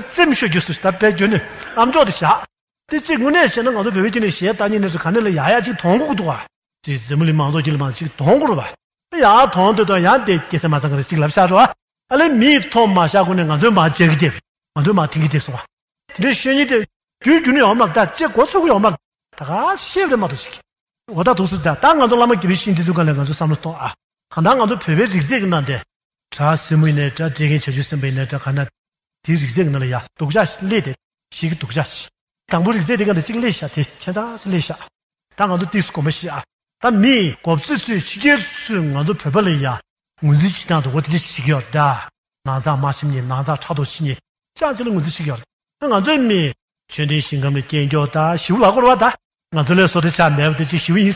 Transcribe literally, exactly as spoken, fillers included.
རྩེད་མོ་ཤོད་རྒྱུ་སུ་ཞིག་ད་བེད་སྐྱོན་ནས་ཨམ་ཅོག་དེ་བཞག་དེ་གཅིག་དངོས་གནས་བཤད་ན་ང་ཚོ་བོད་པའི་ཁྱིམ་ནས་གཞས་ལྟ་ཉན་ནས་ག་ནས་ལ་ཡག་ཡག་ཅིག་མཐོང་གི་འདུག་བ། ཅིག་འཛམ་བུ་གླིང་མང་ཚོགས་ཀྱི་ལ་མང་ཅིག་མཐོང་གི་རེད་བ། ཡང་མཐོང་འདོད་དང་ཡང་དེ་སྐྱེ་ས་མ་ཚང་གི་རེད་ཅིག་ལབ་བཞག་རེད་བ། ཨ་ལས་མིས་མཐོང་མ་བཞག་གོང་ནས་ང་ཚོའི་མར་བཅར་གི་བསྡད་པ་རེད། ང་ཚོའི་མར་འཐེན་གི་བསྡད་སོང་བ། དེ་འདྲའི་ཤོད་ཉིན་དེ་རྒྱུན་རྒྱུན་ནས་ཡོང་མ་རེད། ད་ཅེས་འགོ་ཚུགས་གི་ཡོང་མ་རེད། ད་ག་ཤེས་རེད་མ་གཏོགས་ཅིག་འོ་ད་འདུག་སེ་ད་ད་ང་ཚོ་བླ་མ་དགེ་བའི་བཤེས་གཉེན་དེ་ཚོ་ག་ལས་ང་ཚོ་བསམ་བློ་གཏོང་ཨ། གང་ལྟར་ང་ཚོ་བོད་པའི་རིག་རྩལ་གྱི་ནང་དེ། གྲྭ་སྲིན་མོ་ཡིན་ནའི་འདྲ། བཀྲས་མཁན་བྱ་ཆུ་སེམས་དཔའ་ཡིན་ནའི་འདྲ། ག་ན་དེའི་རིག་རྩལ་གྱི་ནང་ལ་ཡ་སྡུག་ཅག་སླེབས་ཏེ་ཞིག་གི་སྡུག་ཅག་ཅིག་དང་པོ་རིག་རྩལ་དེ་ག་ལ་གཅིག་སླེབས་ཤག་དེ་ཁྱད་མཚར་ཞིག་སླེབས་ཤག་ད་ང་ཚོ་ཏིས་གོམ་པ་བཞི་ཨ། ད་མི་གོ་ཚོད་ཚོད་ཕྱི་རྒྱལ་ཚོས་ང་ཚོ་བོད་པ་ལ་ཡ་ངོས་འཛིན་བྱེད་སྟངས་འདུག་གོ་དེ་འདྲ་ཞིག་ཡོད་ད། ནང་ཚགས་མ་ཞིམ་ཉེ་ནང་ཚགས་ཕྲག་དོག་ཕྱི་ཉེ་ཅང་ཅི་ལ་ངོས་འཛིན་ཞིག་ཡོད། ད་ང་ཚོའི་མི་ཆོས་ལྡན་ཞིང་ཁམས་ལ་སྐྱེས་མགྱོགས་ད་ཞིབ་ལ་གོ་ར་བ་ད། ང་ཚོ་ལས་བཟོ་དེ་ཆགས་མེད་པ་དེ་གཅིག་ཞིབ་ཡིན།